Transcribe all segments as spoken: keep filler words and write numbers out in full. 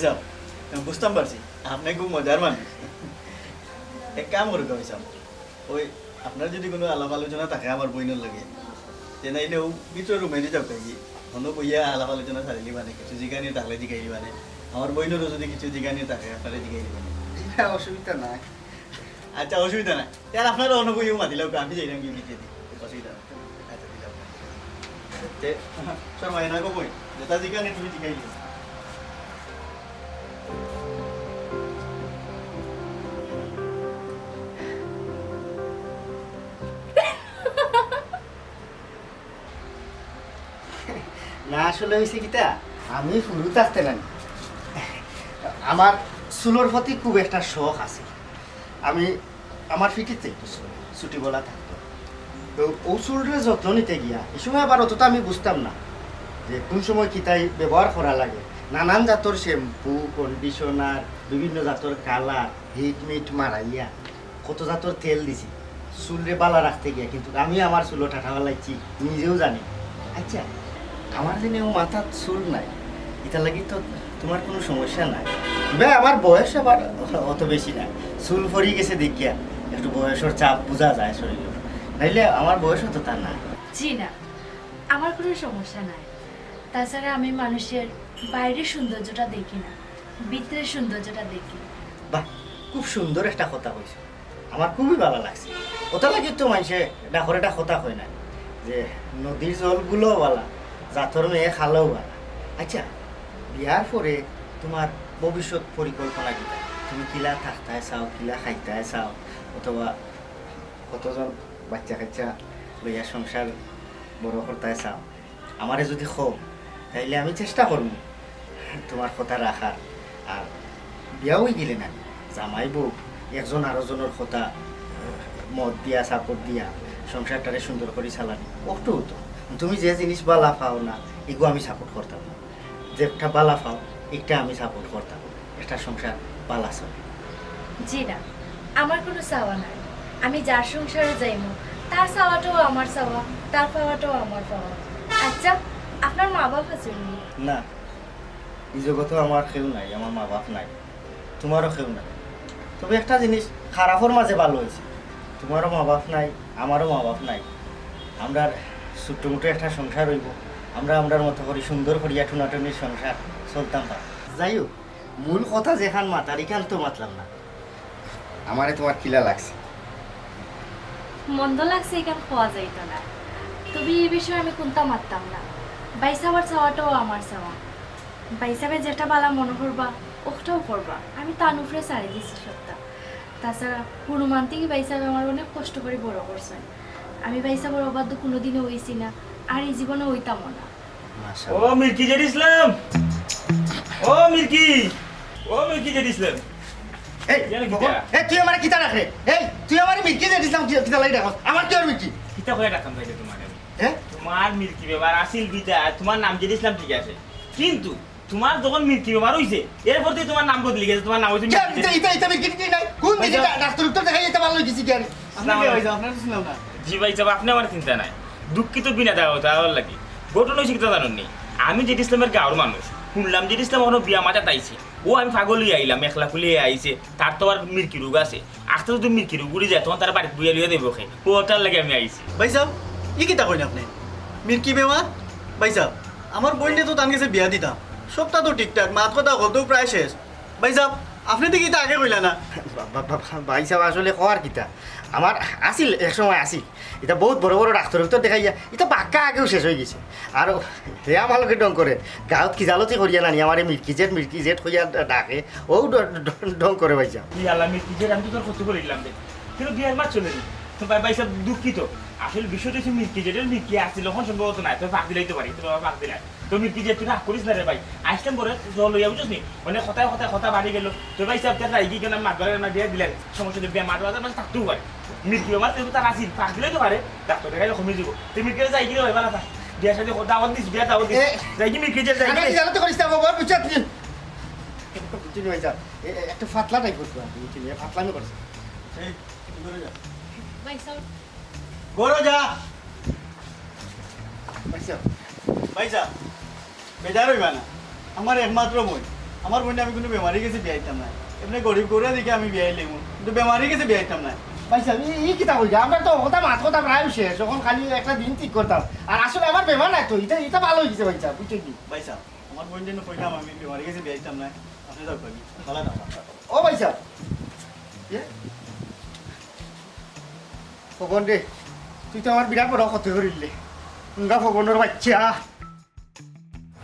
যাও, বুঝতাম পারছি, আপনে খুব মজার মানুষ। এক কাম করুক, ভাই সাহেব, ওই আপনার যদি কুনু আলাপ আলোচনা থাকে আমার বইনর লগে, তে নাইলে অউ ভিতরে রুমে দি যাউক্কা গি, হনো বইয়া আলাপ আলোচনা চালাইলিবানে, কিছু জিগানির থাকলে জিগাইলিবানে, আমার বইনরও যদি কিছু জিগানির থাকে আপনারে জিগাইলিবানে। জি না, অসুবিধা নাই। আচ্ছা, অসুবিধা নাই। তে আর আপনারা অনো বইয়াউ মাতিলাউক্কা, আমি যাইরাম গি ভিতরে দি। অসুবিধা নাই। আচ্ছা, দিলাম। তে, শর্মাইও না গো বইন, যেতা জিগানির তুমি জিগাইলিও। না, আসলে অইছে কিতা, আমি হুরু থাকতে না, আমার চুলর প্রতি খুব একটা শখ আছে। আমি, আমার ফিটিতে একটু চুল, চুটি বলা থাকতো। তো অউ চুলরে যত্ন নিতে গিয়া, ই সময় আবার অতটা আমি বুঝতাম না যে কুন সময় কিতা ব্যবহার করা লাগে। নানান জাতর শ্যাম্পু, কন্ডিশনার, বিভিন্ন জাতর কালার, হিট মিট মারাইয়া কত জাতর তেল দিছি চুলরে বালা রাখতে গিয়া, কিন্তু আমি আমার চুলো ঠাঠা ফালাইছি, নিজেও জানি। আচ্ছা, আমার যেন অউ মাথাত চুল নাই, ইতার লাগি তো তুমার কুনু সমস্যা নাই। বে, আমার বয়স আবার অত বেশি না, চুল পড়ি গেছে দেখিয়া একটু বয়সর ছাপ বুঝা যায় শরীরো, নাইলে আমার বয়স অততা না। জি না, আমার কুনু সমস্যা নাই। তাছাড়া আমি মানুষের বাইরের সৌন্দর্যটা দেখি না, ভিতরের সৌন্দর্যটা দেখি। বাহ, খুব সুন্দর একটা কথা কইছো, আমার খুবই ভালা লাগছে। অতার লাগি তো মাইনষে ডাকর একটা কথা কয় না যে নদীর জলগুলো ভালা, জাতর মেয়ে খালাও ভালা। আচ্ছা, বিয়ার পরে তুমার ভবিষ্যৎ পরিকল্পনা কিতা? তুমি কিলা থাকতায় চাও, কিলা খাইতায় চাও, অথবা কতজন বাচ্চা কাচ্চা লইয়া সংসার বড় করতায় চাও? আমারে যুদি কও, তাইলে আমি চেষ্টা করমু তুমার কথা রাখার। আর বিয়া অই গেলে না, জামাই বউ একজন আরোজনর কথা মত দিয়া, সাপোর্ট দিয়া সংসারটারে সুন্দর করি চালানি। অতটুউ তো। তুমি যে জিনিস বালা পাও না, ইগু আমি সাপোর্ট করতাম না। যেটা বালা পাও, ইটা আমি সাপোর্ট করতাম। একটা সংসার বালা চলে। জি না, আমার কুনু চাওয়া নাই। আমি যার সংসারো যাইমু, তার চাওয়াটাও আমার চাওয়া, তার পাওয়াটাও আমার পাওয়া। আচ্ছা, আপনার মা বাপ আছইন নি? না, ই জগতো আমার কেউ নাই, আমার মা বাপ নাই, তুমারও কেউ নাই। তবে একটা জিনিস খারাপর মাঝে ভালা অইছে, তুমারও মা বাপ নাই, আমারও মা বাপ নাই। আমরার ছোট্ট মুটো একটা সংসার অইবো, আমরা আমরার মতো করি সুন্দর করিয়া টুনাটুনির সংসার চলতাম পারমু। যাই হোক, মূল কথা যেখান মাতার, ইখান তো মাতলাম না। আমারে তুমার কিলা লাগছে? মন্দ লাগছে, ইখান কওয়া যাইতো না। তবে ই বিষয়ে আমি কুন্তা মাততাম না। ভাইসাবর চাওয়াটাও আমার চাওয়া। ভাইসাবে যেটা বালা মনো করবা, অটাউ করবা। আমি তান উপরে ছাড়ি দিছি সবটা। তাছাড়া হুরু মান থাকি ভাইসাবে আমারে অনেক কষ্ট করি বড় করছইন। আমি ভাইসাবর অবাধ্য কুনুদিনও অইছি না, আর ই জীবনে অইতামও না। মাশাআল্লাহ। ও মির্কি জেড ইসলাম, ও মির্কি, ও মির্কি জেড ইসলাম। এই, ইয়ারে কিতা? এই, তুই আমারে কিতা ডাকরে? এই, তুই আমারে মির্কি জেড ইসলাম কি-, কিতার লাগি ডাকস? আমার কিওর মির্কি? কিতা কইয়া ডাকতাম তাইলে তুমারে আমি? হ্যাঁ? তুমার মির্কি বেমার আছিল বিদায়, তুমার নাম জেড ইসলাম ঠিক আছে, কিন্তু তুমার যখন মির্কি বেমার অইছে, এরপর থাকি তুমার নাম বদলি গেছে, তুমার নাম অইছে কিতা, মির্কি জেড। ইতা, ইতা, ইতা মির্কি ঠিক নাই? কুন দিকে ডাক্তার উত্তর দেখাই, ইতা ভালা অইগেছে কিতা? জি ভাইসাব, আপনে আমারে চিনতা নায়। দুঃখিত বিনা দাওয়াত আওয়ার লাগি। ঘটনা অইছে কিতা জানইন নি? আমি জেড ইসলামর গাঁওর মানুষ। হুনলাম জেড ইসলাম অখনো বিয়া মাতাত আইছে। অউ আমি পাগল অইয়া আইলাম, একলা কুলে আইছে। তার তো আবার মির্কি রোগ আছে। আস্তে যদি মির্কি রোগ উড়ি যায়, তখন তার বাড়িত বইয়া লইয়া যাইবো কে? অউ অটার লাগি আমি আইছি। ভাইসাব, ই কিতা কইন আপনে? মির্কি বেমার? ভাইসাব, আমার বইনরে তো তান গেছে বিয়া দিতাম। সবটা তো ঠিকঠাক, মাত কথা হকলতাউ প্রায় শেষ। ভাইসাব, আপনে তো কিতা আগে কইলা না? বা-, বা-, বা-, ভাইসাব, আসলে কওয়ার কিতা? আমার আছিল, এক সময় আছিল। ইতা বউত বড় বড় ডাক্তার উত্তর দেখাইয়া, ইতা বাক্কা আগেউ শেষ অইগেছে। আর হে আমার লগে ঢং করে, গাঁওত কিজালতি করিয়া নানি, আমারে মির্কি জেড, মির্কি জেড কইয়া ডাকে, অউ ঢ-, ঢ-, ঢং করে ভাইসাব। ই আল্লাহ, মির্কি জেড, আমি তো তোর ক্ষতি করি দিলাম রে। কিন্তু বিয়ার মাত চলে নি। তো ভাই, ভাইসাব দুঃখিত। আসলে বিষয়টা অইছে মির্কি জেডর মির্কি আছিল, অখন সম্ভবত নাই। তো ফাঁক দিলাইতো পারি, তো ফাঁক দিলাই। তো মির্কি জেড, তুই রাগ করিস না রে ভাই। আইসলাম পরে জল লইয়া, বুঝছস নি? মানে কথায় কথায় কথা বাড়ি গেল। তো ভাইসাব, তার রাগি কেন মাত বাড়াই না দিয়া দিলেন? সমস্যা নেই, বেমার আজার মানে থাকতেও পারে। মির্কি বেমার তো তার আছিল, ফাঁক দিলেই তো পারে। ডাক্তার দেখাইলে কমে যাইবো। তো মির্কি যাই কি রে ভাই, বালা থাক। বিয়ার সাথে দাওয়াত দিস, বিয়ার দাওয়াত দিস। এ, যাই কি মির্কি জেড, যাই কি? আরে, জানো তো করিস না বাবা, বুঝছস নি? একটু বুঝছি নি ভাইসাব। এ, এ, একটু ফাতলা টাইপ করতে হবে, বুঝছি নি? এ, ফাতলামি করিস। এই, তুই ঘরে যা। ভাইসাব। ঘরে যা। ভাইসাব। ভাইসাব, বেজার অইবা না। আমার একমাত্র বইন। আমার বইনরে আমি কুনু বেমারি গেছে বিয়া দিতাম না। এমনে গরিব গরুয়া দেখি আমি বিয়া দিলাম, কিন্তু বেমারি গেছে বিয়া দিতাম না। ভাইসাব, ই, ই কিতা কইরা? আমরা তো কথা, মাত কথা প্রায় শেষ, অখন খালি একটা দিন ঠিক করতাম। আর আসলে আমার বেমার নাই তো, ইটা, ইটা ভালা অইগেছে ভাইসাব, বুঝছইন নি? ভাইসাব, আমার বইনরে নু কইলাম আমি বেমারি গেছে বিয়া দিতাম না, আপনে যাউক্কা, ভালা না। ও ভাইসাব, এ? খবন রে, তুই তো আমার বিরাট বড় ক্ষতি করিলে। উঙ্গা খবনর বাইচ্চা।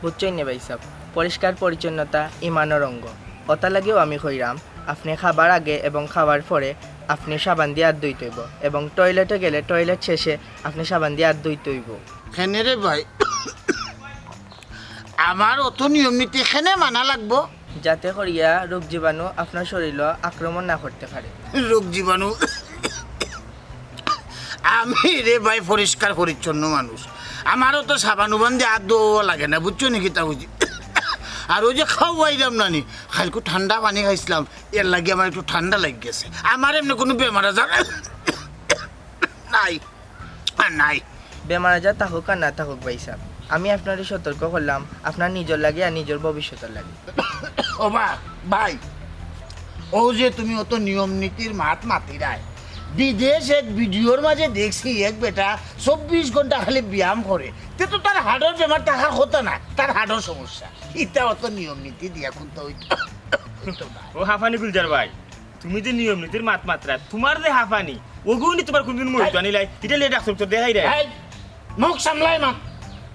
বুঝছইন নি ভাইসাব, পরিষ্কার পরিচ্ছন্নতা ইমানর অঙ্গ। অতার লাগিউ আমি কইরাম, আপনে খাবার আগে এবং খাবার পরে আপনে সাবান দিয়া আত ধুইতে অইবো এবং টয়লেটো গেলে টয়লেট শেষে আপনে সাবান দিয়া আত ধুইতে অইবো। কেনে রে ভাই, আমার অত নিয়ম নীতি কেনে মানা লাগবো? যাতে করিয়া রোগ জীবাণু আপনার শরীলো আক্রমণ না করতে পারে। রোগ জীবাণু? আমি রে ভাই পরিষ্কার পরিচ্ছন্ন মানুষ, আমারও তো সাবান উবান দিয়া আত ধোয়া লাগে না, বুঝছো নি কিতা কইছি? আর ওই যে খাওয়াইলাম না নি, কাইলকু ঠান্ডা পানি খাইছলাম, এর লাগি আমার একটু ঠান্ডা লাগি গেছে। আমার এমনে কুনু বেমার আজার নাই, আর নাই। বেমার আজার থাকুক আর না থাকুক ভাইসাব, আমি আপনারে সতর্ক করলাম আপনার নিজর লাগি আর নিজর ভবিষ্যতর লাগি। ও বা, ভাই, অউ যে তুমি অত নিয়ম নীতির মাত মাতিরায়, বিদেশ এক ভিডিওর মাঝে দেখছি এক বেটা চব্বিশ ঘন্টা খালি ব্যায়াম করে, তে তো তার হার্টর বেমার থাকার কথা না, তার হার্টর সমস্যা। ইতা অত নিয়ম নীতি দিয়া কুন্তা অইতো, অইতো না। ও হাফানি গুলজার ভাই, তুমি যে নিয়ম নীতির মাত মাতরায়, তুমার যে হাফানি, অগুনি তুমার কুনদিন মইতো আনিলাই, ইটা লইয়া ডাক্তার তো দেখাইরায়। এই, মুখ সামলায় মাত,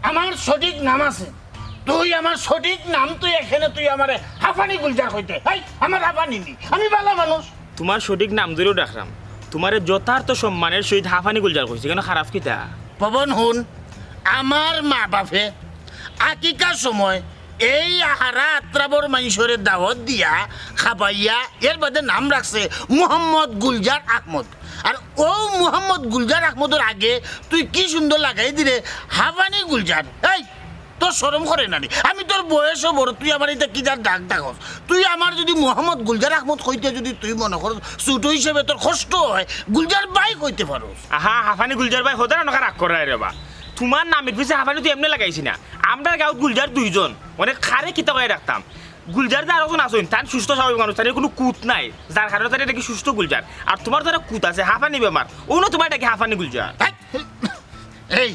আমার সঠিক নাম আছে। তুই আমার সঠিক নাম, তুই এখানে তুই আমারে হাফানি গুলজার কইতে। এই, আমার হাফানি নি, আমি ভালা মানুষ। তুমার সঠিক নাম ধরিউ ডাকরাম, তুমারে যথার্থ সম্মানের সহিত হাফানি গুলজার কইছি, কেনে খারাপ কিতা? পবন হুন, আমার মা বাপে আকিকার সময় এই হারা আত্রাবর মাইনষরে দাওয়াত দিয়া খাবাইয়া এর বাদে নাম রাখছে মোহাম্মদ গুলজার আহমদ। আর অউ মোহাম্মদ গুলজার আহমদর আগে তুই কি সুন্দর লাগাই দিরে হাফানি গুলজার। এই, তোর শরম করে না নি? আমি তোর বয়সও বড়, তুই আমার ইতা কিতা ডাক ডাকস? তুই আমার যদি মোহাম্মদ গুলজার আহমদ কইতে যদি তুই মনে করস, ছোট হিসেবে তোর কষ্ট হয়, গুলজার ভাই কইতে পারস। আহা, হাফানি গুলজার ভাই, হদার অনকা রাগ করায় রে বা। তুমার নামের পিছে হাফানি তো এমনে লাগাইছি না। আমরার গাঁওত গুলজার দুইজন, মানে কারে কিতা কইয়া ডাকতাম। গুলজার যে আরোজন আছইন, তান সুস্থ স্বাভাবিক মানুষ, তান কুনু কুত নাই, যার কারণে তারে ডাকি সুস্থ গুলজার। আর তুমার যারা কুত আছে, হাফানি বেমার, অউ না তুমারে ডাকি হাফানি গুলজার। এই,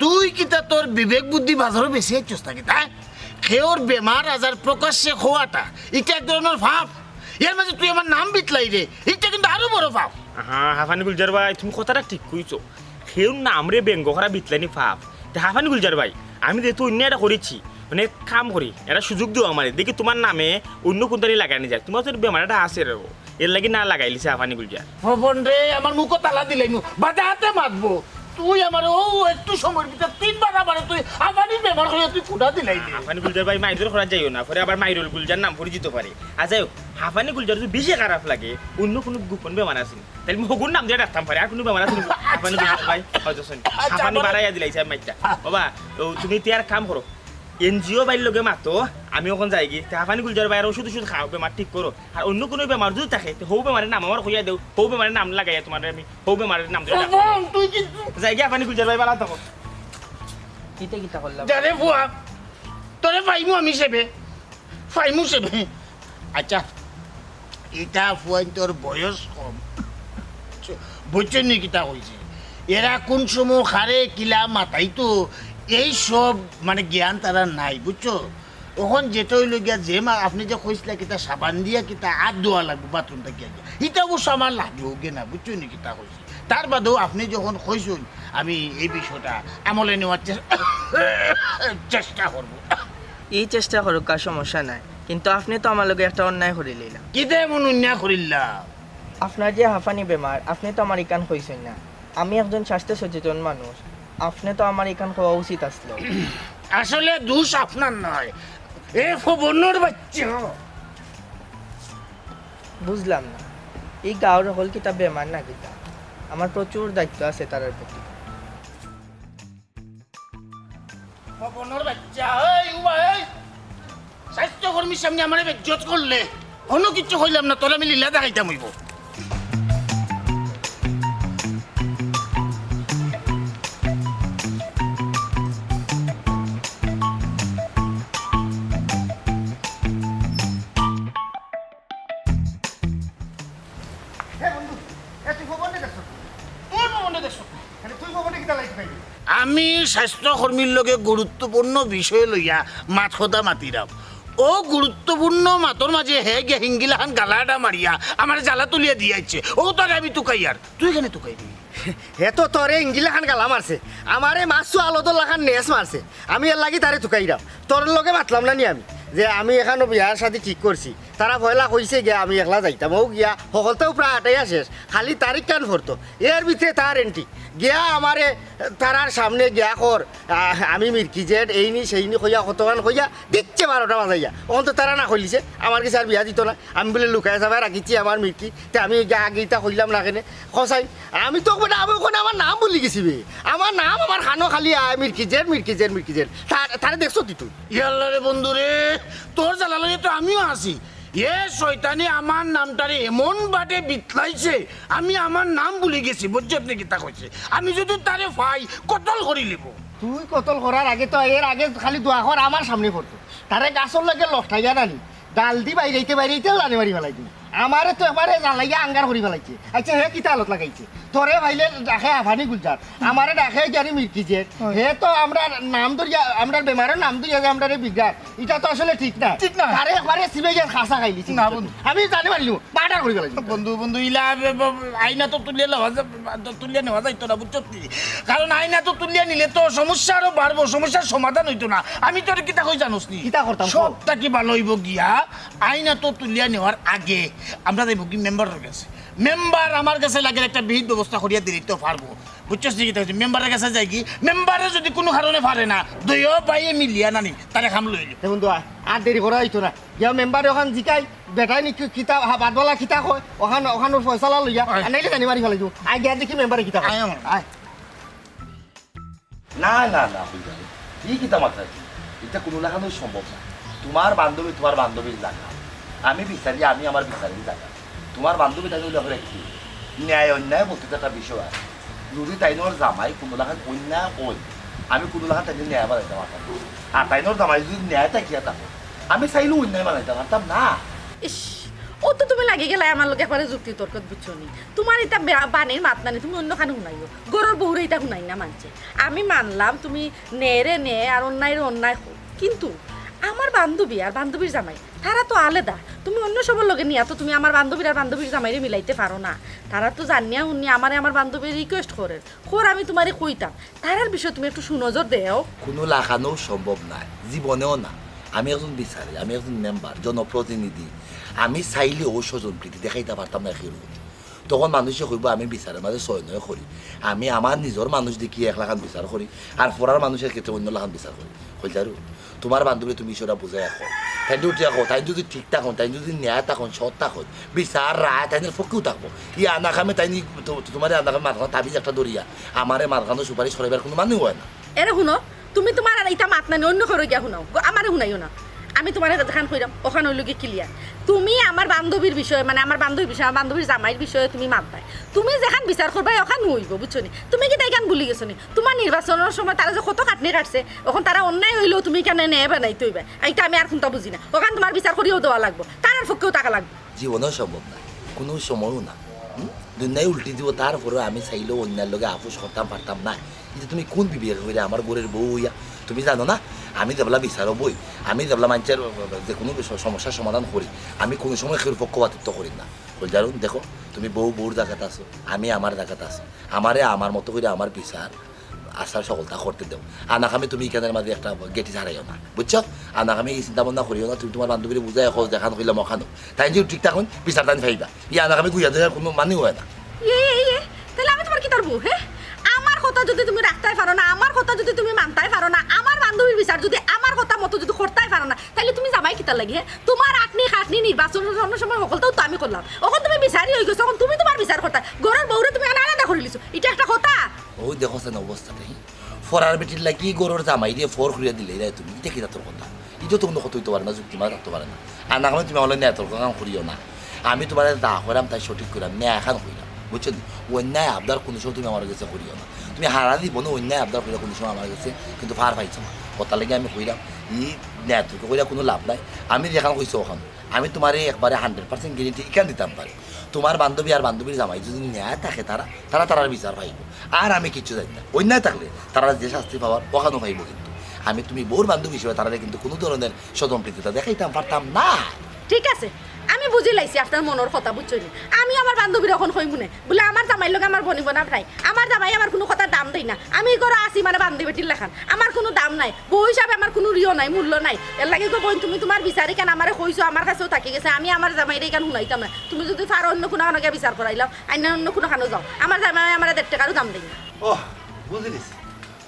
তুই কিতা তোর বিবেক বুদ্ধি বাজারো বেশি আইছস না কিতা, হ্যাঁ? কেউর বেমার আজার প্রকাশ্যে কওয়াটা, ইটা এক ধরনর পাপ। এর মাঝে তুই আমার নাম বিতলাই রে, ইটা কিন্তু আরো বড় পাপ। হ্যাঁ, হাফানি গুলজার ভাই, তুমি কথাটা ঠিক কইছো। কেউর নামরে ব্যঙ্গ করা বিতলানি পাপ। তে হাফানি গুলজার ভাই, আমি যেহেতু অইন্য এটা করিছি, মানে কাম করি, এটা সুযোগ দিও আমারে, দেখি তুমার নামে অইন্য কুনতানি লাগানি যায়। তুমার তো বেমার এটা আছে রে, এর লাগি না লাগাইলিছে হাফানি গুলজার। পবন রে, আমার মুখো তালা দিলাইমু, বাদে আতে মাতবো। তুই আমারে অউ একটু সময়র ভিতরে তিনবার আমারে তুই হাফানির বেমার কইয়া তুই কুনা দিলাইলি। হাফানি গুলজার ভাই, মাইরধর করা যাইও না, পরে আবার মাইরুল গুলজার নাম পরিচিত পারে। আর যাই হোক, হাফানি গুলজার যদি বেশি খারাপ লাগে, অইন্য কুনু গোপন বেমার আছে নি? তাইলে আমি হগুর নাম দিয়া ডাকতাম পারি, আর কুনু বেমার আছে নি? হাফানি গুলজার ভাই, হয়তো শুনি। আচ্ছা, হাফানি বাড়াইয়া দিলাইছে মাইরটা। ও বা, ও, তুমি তে আর কাম করো, এনজিও ভাইর লগে মাতো, আমি অখন যাইগি। তে হাফানি গুলজার ভাইর ওষুধ ওষুধ খাও, বেমার ঠিক করো। আর অইন্য কুনু বেমার যদি থাকে, তে হউ বেমারের নাম আমারে কইয়া দেও, হউ বেমারের নাম লাগাইয়া তুমারে আমি হউ বেমারর নাম ধরি ডাকমু। যাইগি হাফানি গুলজার ভাই, ভালা থাকো। ইতা কিতা করলাম? যা রে ফুয়া, তোরে পাইমু আমি সেবে, পাইমু সেবে। আচ্ছা, ইতা ফুয়াইন্তর বয়স কম, বুঝছো নি কিতা কইছি? এরা কুন সময় কারে কিলা মাতাইতো, এই সব মানে জ্ঞান তারার নাই, বুঝছো? অখন যেটা অইলো গিয়া যে মা-, আপনে যে কইছলা কিতা সাবান দিয়া কিতা আত ধোয়া লাগবো বাথরুমটা গিয়া গিয়া, ইটা অবশ্য আমার লাগেও গে না, বুঝছো নি কিতা কইছি? তার বাদেও আপনে যখন কইছইন, আমি এই বিষয়টা আমলে নেওয়ার চে-, চেষ্টা করবো। ই চেষ্টা করউক্কা, সমস্যা নাই, কিন্তু আপনে তো আমার লগে একটা অন্যায় করিলাইলা। কিতা এমন অন্যায় করিলাম? আপনার যে হাফানি বেমার, আপনে তো আমারে ইখান কইছইন না। আমি একজন স্বাস্থ্য সচেতন মানুষ, আপনে তো আমারে ইখান কওয়া উচিত আছলো। আসলে দোষ আপনার নায়, এ ফবনর বাইচ্চা। বুঝলাম না, ই গাঁওর হকল কিতা বেমার না কিতা? আমার প্রচুর দায়িত্ব আছে তারার প্রতি। ফবনর বাইচ্চা, এই উবা, এই! স্বাস্থ্যকর্মীর সামনে আমারে বেইজ্জত করলে, অন্য কিচ্ছু কইলাম না, তোরে আমি লীলা দেখাইতাম অইবো। আমি স্বাস্থ্যকর্মীর লগে গুরুত্বপূর্ণ বিষয় লইয়া মাত কথা মাতিরাম। অউ গুরুত্বপূর্ণ মাতর মাঝে হে গিয়া হিঙ্গিলাখান গালাটা মারিয়া আমারে জ্বালা তুলিয়া দিয়াইছে। অউ তারে আমি তুকাইয়ার, তুই কেনে তুকাইবি? হে তো তোরে হিঙ্গিলাখান গালা মারছে, আমারে মাছু আলদর লাখান নেস মারছে। আমি এরলাগি তারে তুকাইরাম, তোর লগে মাতলাম না নি আমি, যে আমি এখানো বিয়ার শাদি ঠিক করছি। তারা পয়লা কইছে গিয়া আমি একলা যাইতাম, অউ গিয়া হকলতেউ প্রায় আটাইয়া শেষ, খালি তারিখ খান ফরতো, এর ভিতরে তার এন্ট্রি। গিয়া আমারে তারার সামনে গিয়া কর, আহ, আমি মির্কি জেড, এইনি সেইনি কইয়া কতখান কইয়া দিচ্ছে বারোটা বাজাইয়া। অখন তো তারা না কইলিছে, আমার গেছে আর বিয়া দিত না। আমি বুলে লুকাইয়া চাবাইয়া রাখিছি আমার মির্কি, তে আমি গিয়া আগে ইতা কইলাম না কেনে? কছাইন, আমি তো বেটা, আমি ওখানে আমার নাম ভুলি গেছি বে। আমার নাম, আমার কানো খালি আয় মির্কি জেড, মির্কি জেড, মির্কি জেড। তার-, তারে দেখছো তুই? ইয়াল্লা রে বন্ধু রে, তোর জ্বালা লইয়া তো আমিও আছি। এ শয়তানে আমার নামটারে এমন বাটে বিতলাইছে, আমি আমার নাম ভুলি গেছি, বুঝছত নি কিতা কইছে? আমি যদি তারে পাই, কতল করি লিব। তুই কতল করার আগে তো, এর আগে খালি দোয়া কর আমার সামনে পড়তো। তারে গাছর লগে লটকাইয়া নানি, ডাল দি বাইরাইতে বাইরাইতেও জানে মারি ফেলাই দিই। আমারে তো একবারে জ্বালাইয়া আঙ্গার করি ফেলাইছে। আচ্ছা, হে কিতা হালত লাগাইছে? তোরে ভাইলে ডাকে আফানি গুলজার, আমারে ডাকে জানি মির্কি জেড। হে তো আমরা নাম ধরিয়া, আমরা বেমারের নাম ধরিয়া যে আমরা রে বিগড়ার, ইটা তো আসলে ঠিক না। ঠিক না। আরে একবারে সিবে গিয়া খাসা খাইলি। না বন্ধু। আমি জানি মারিলিমু, মার্ডার করি ফেলাইছি। বন্ধু, বন্ধু, ইলা বে-, বে-, আইনা তো তুলিয়া নেওয়া যা-, তো তুলিয়া নেওয়া যাইতো না, বুঝছত নি? কারণ আইনা তো তুলিয়া নিলে তো সমস্যা আরো বাড়বো, সমস্যার সমাধান হইতো না। আমি তোরে কিতা কই জানোস নি? কিতা করতাম, সব কও। থাকি ভালো হইব গিয়া আইনা তো তুলিয়া নেওয়ার আগে আমরা যাইব কি মেম্বারের কাছে। মেম্বার আমার কাছে লাগে একটা বিহিত ব্যবস্থা করিয়া দিলে তো পারবো। বুঝছস নি কিতা কইছি? মেম্বারের কাছে যাই কি, মেম্বারে যদি কোনো কারণে পারে না, দুইও ভাইয়ে মিলিয়া নানি, তারে কাম লইল। এ বন্ধু, আয়, আর দেরি করা হইতো না। গিয়া মেম্বারে ওখান জিকাই, বেটায় নি কি-, কিতা, হা, বাদবালা কিতা কয়, ওখান, ওখান ওর ফয়সালা লইয়া, আয়। আর নাইলে জানি মারি ফেলাই দিব। আয়, গিয়া দেখি মেম্বারে কিতা কয়। আয়, আমার। আয়। না, না, না, বুঝলাম। ই কিতা মাতরায়? ইটা কোনো লাখানো সম্ভব না। তোমার বান্ধবী, তোমার বান্ধবীর জাগা। আমি বিচারি, আমি আমার বিচারির জাগা। তোমার বান্ধবী তাই হইলে অখন একটু ন্যায় অন্যায় বলতে তো একটা বিষয় আছে। যদি তাইনর জামাই কোনো লাখান অন্যায় অয়, আমি কোনো লাখান তাইনর ন্যায় বানাইতাম পারতাম না। আর তাইনর জামাই যদি ন্যায় থাকিয়া থাকে, আমি চাইলেও অন্যায় বানাইতাম পারতাম না। ইস, ও তো তুমি লাগি গেলায় আমার লগে একবারে যুক্তি তর্কত, বুঝছো নি? তোমার ইতা বে-, বানের মাত নানি, তুমি অন্য খানে হুনাইও। ঘরর বউরে ইতা হুনাই না মানছে। আমি মানলাম তুমি ন্যায়রে ন্যায় আর অন্যায়রে অন্যায় কও। কিন্তু আমার বান্ধবী আর বান্ধবীর জামাই, তারা তো আলাদা। তুমি অন্য সবর লগে নিয়া তো তুমি আমার বান্ধবীর আর বান্ধবীর জামাইরে মিলাইতে পারো না। তারা তো জানিয়া হুনিয়া আমারে আমার বান্ধবীয়ে request করের। কর আমি তোমারে কইতাম, তারার বিষয়ে তুমি একটু সুনজর দেও। কোনো লাখানো সম্ভব নায়, জীবনেও না। আমি একজন বিচারি, আমি একজন মেম্বার, জনপ্রতিনিধি। আমি চাইলেও স্বজন প্রীতি দেখাইতাম পারতাম না কেউর প্রতি। তখন মানুষে কইবো আমি বিচারর মাঝে ছয় নয় করি। আমি আমার নিজর মানুষ দেখিয়া এক লাখান বিচার করি, আর পরার মানুষর ক্ষেত্রে অন্য লাখান বিচার করি। কইলারু, তোমার বান্ধবীরে তুমি বিষয়টা বুঝাইয়া কও। তাইন উঠিয়া কও, তাইন যদি ঠিক থাকইন, তাইন যদি ন্যায় থাকইন, সৎ থাকইন, বিচার রায় তাইনর পক্ষেউ থাকবো। ই আনাকামে তাইন তো-, তোমারে আনাকামে মাঝখানো তাবিজ একটা ধরিয়া আমারে মাঝখানো সুপারিশ করাইবার কোনো মানেউ অয় না। এরে হুনো, তুমি তোমার আর ইতা মাত নানি, অন্য কেউরে গিয়া হুনাও, গ-, আমারে হুনাইও না। আমি তোমারে যেখান কইরাম, ওখান অইলো গি clear। তুমি আমার বান্ধবীর বিষয়ে, মানে আমার বান্ধবীর বিষয়ে, আমার বান্ধবীর জামাইর বিষয়ে তুমি মাতবায়। তুমি যেখান বিচার করবায়, ওখান অইবো, বুঝছো নি? তুমি কিতা ইখান ভুলি গেছো নি? তোমার নির্বাচনর সময় তারা যে কত খাটনি কাটছে, অখন তারা অন্যায় অইলেও তুমি ইখান ন্যায় বানাইতে অইবায়। ইটা আমি আর কুনতা বুঝি না। ওখান তোমার বিচার করিয়াউ দেওয়া লাগবো, তারার পক্ষেউ থাকা লাগবো। জীবনেও সম্ভব না, কোনো সময়ও না। হুম? দুনিয়ায় উল্টি দিব, তারপরেও আমি চাইলেও অন্যায়র লগে আপোষ করতাম পারতাম না। ইটা তুমি কোন বিবেকে কইরায় আমার ঘরর বউ অইয়া? তুমি জানো না, আমি যেবলা বিচারো বই, আমি যেবলা মানষর যে কোনো স-, সমস্যার সমাধান করি, আমি কোনো সময় কেউর পক্ষপাতিত্ব করি না। কইলারু, দেখো, তুমি বউ বউর জাগাত আছো, আমি আমার জাগাত আছি। আমারে আমার মতো করি আমার বিচার আচার সকলতা করতে দেও। আনাকামে তুমি ইখানর মাঝে একটা গেটি ছাড়াইও না, বুঝছো? আনাকামে ই চিন্তা ভাবনা করিও না, তুমি তোমার বান্ধবীরে বুঝাইয়া কও যেখান কইলাম ওখানউ। তাইন যদি ঠিক থাকইন, বিচার তাইন পাইবা। ই আনাকামে গুইয়া দেওয়ার কোনো মানেউ অয় না। ইয়ে, ইয়ে, ইয়ে, তাইলে আমি তোমার কিতার বউ, হে? আমার কথা যদি তুমি রাখতায় পারো না, আমার কথা যদি তুমি মানতায় পারো না, আমার বান্ধবীর বিচার যদি আমার কথা মতো যদি করতায় পারো না, তাইলে তুমি জামাই কিতার লাগি, হে? তোমার আটনি খাটনি নির্বাচনর সময় হকলতাউ তো আমি করলাম। অখন তুমি বিচারি অই গেছো, অখন তুমি তোমার বিচার করতায়। ঘরর বউরে তুমি আলাদা করিলিছো। ইটা একটা কথা? অউ দেখো চাইন অবস্থাটা, হি? পরার বেটির লাগি ঘরর জামাইরে ফর করিয়া দিলাইরায় তুমি। ইটা কিতা তোর কথা? ইটা তো কোনো কথা অইতো পারে না, যুক্তি মারা থাকতো পারে না। আনাকামে তুমি আমার লগে ন্যায় তর্ক কাম করিও না। আমি তোমারে যা কইরাম তাই সঠিক কইরাম, ন্যায় খান কইরাম। বুঝছো নি? অন্যায় আবদার কোনো সময় তুমি আমার গেছে করিও না। তুমি হারা জীবনে অন্যায় আবদার করিয়া কোনো সময় আমার গেছে কিন্তু পার পাইছো না। কথার লাগি আমি কইরাম, ই ন্যায় তর্ক করিয়া কোনো লাভ নাই। আমি যেখান কইছি ওখান, আমি তোমারে একবারে hundred percent guarantee ইখান দিতাম পারি। তোমার বান্ধবী আর বান্ধবীর জামাই যদি ন্যায় থাকে, তারা তারা তারার বিচার পাইবো। আর আমি কিচ্ছু জানি না, অন্যায় থাকলে তারা যে শাস্তি পাওয়ার অখানউ পাইবো। কিন্তু আমি তুমি বউর বান্ধবী হিসেবে তারারে কিন্তু কুনু ধরনের স্বজন প্রীতিতা দেখাইতাম পারতাম না। ঠিক আছে, আমি বুঝি লাইছি আপনার মনর কথা, বুঝছইন নি? আমি আমার বান্ধবীরে অখন কইমু নে, বুলে আমার জামাইর লগে আমার বনিবনা নাই, আমার জামাই আমার কুনু কথার দাম দেয় না। আমি ই ঘরো আছি মানে বান্দি বেটির লাখান, আমার কুনু দাম নাই, বউ হিসাবে আমার কুনু রিও নাই, মূল্য নাই। এরলাগি গো বইন, তুমি তুমার বিচার ইখান আমারে কইছো, আমার কাছেও থাকি গেছে, আমি আমার জামাইরে ইখান হুনাইতাম না। তুমি যদি পারো অন্য কুনু খানো গিয়া বিচার করাইলাও, আইনা অন্য কুনু খানো যাও, আমার জামাই আমারে দেড় টেকারও দাম দেয় না। ওহ, বুঝি গেছি।